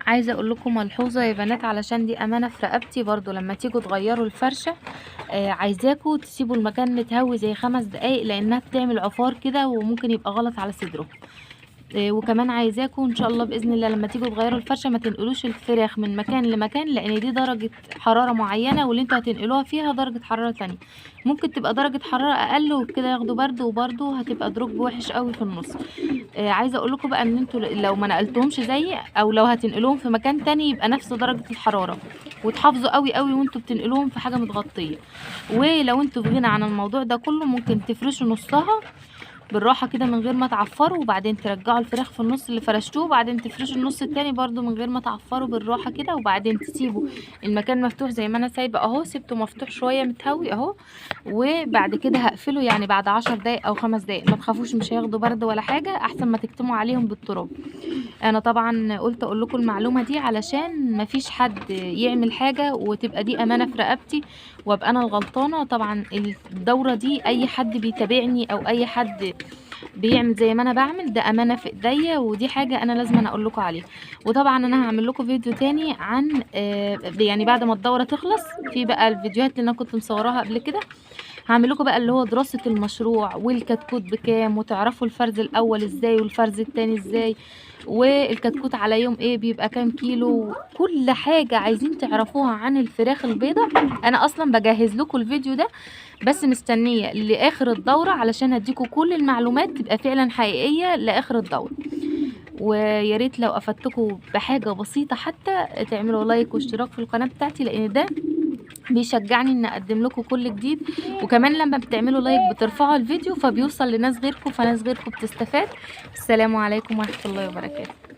عايزه اقول لكم ملحوظة يا بنات، علشان دي امانه في رقبتي برضو، لما تيجوا تغيروا الفرشة عايزاكوا تسيبوا المكان متهوي زي 5 دقايق، لانها بتعمل عفار كده وممكن يبقى غلط على صدركم. وكمان عايزاكوا ان شاء الله باذن الله لما تيجوا تغيروا الفرشة ما تنقلوش الفراخ من مكان لمكان، لان دي درجه حرارة معينة واللي انتوا هتنقلوها فيها درجه حرارة تانية، ممكن تبقى درجه حرارة اقل وبكده ياخدوا برد، وبرده هتبقى drop وحش قوي في النص. عايزه اقول لكم بقى ان انتوا لو ما نقلتهمش زيي، او لو هتنقلوهم في مكان تاني يبقى نفس درجه الحرارة، وتحافظوا قوي قوي وانتوا بتنقلوهم في حاجة متغطيه. ولو انتوا في غنى عن الموضوع ده كله ممكن تفرشوا نصها بالراحة كده من غير ما تعفروا، وبعدين ترجعوا الفراخ في النص اللي فرشتوه، وبعدين تفرشوا النص التاني برضو من غير ما تعفروا بالراحة كده، وبعدين تسيبوا المكان مفتوح زي ما انا سايبه اهو، سبته مفتوح شوية متهوي اهو، وبعد كده هقفله يعني بعد 10 دقايق او 5 دقايق. ما تخافوش مش هياخدوا برد ولا حاجة، احسن ما تكتموا عليهم بالتراب. انا طبعا قلت اقول لكم المعلومة دي علشان ما فيش حد يعمل حاجة وتبقى دي امانه في رقبتي وابقى انا الغلطانه. طبعا الدورة دي اي حد بيتابعني او اي حد بيعمل زي ما انا بعمل ده امانه في ايديا، ودي حاجة انا لازم اقول لكم عليها. وطبعا انا هعمل لكم فيديو تاني عن يعني بعد ما الدورة تخلص، في بقى الفيديوهات اللي انا كنت مصوراها قبل كده، هعمل لكم بقى اللي هو دراسة المشروع والكتكوت بكام، وتعرفوا الفرز الاول ازاي والفرز التاني ازاي، والكتكوت على يوم ايه بيبقى كام كيلو، كل حاجة عايزين تعرفوها عن الفراخ البيضاء. انا اصلا بجهز لكم الفيديو ده، بس مستنيه لاخر الدورة علشان اديكم كل المعلومات تبقى فعلا حقيقية لاخر الدورة. ويا ريت لو افدتكم بحاجة بسيطة حتى تعملوا like واشتراك في القناة بتاعتي، لان ده بيشجعني ان اقدم لكم كل جديد. وكمان لما بتعملوا like بترفعوا الفيديو فبيوصل لناس غيركم، فناس غيركم بتستفاد. السلام عليكم ورحمة الله وبركاته.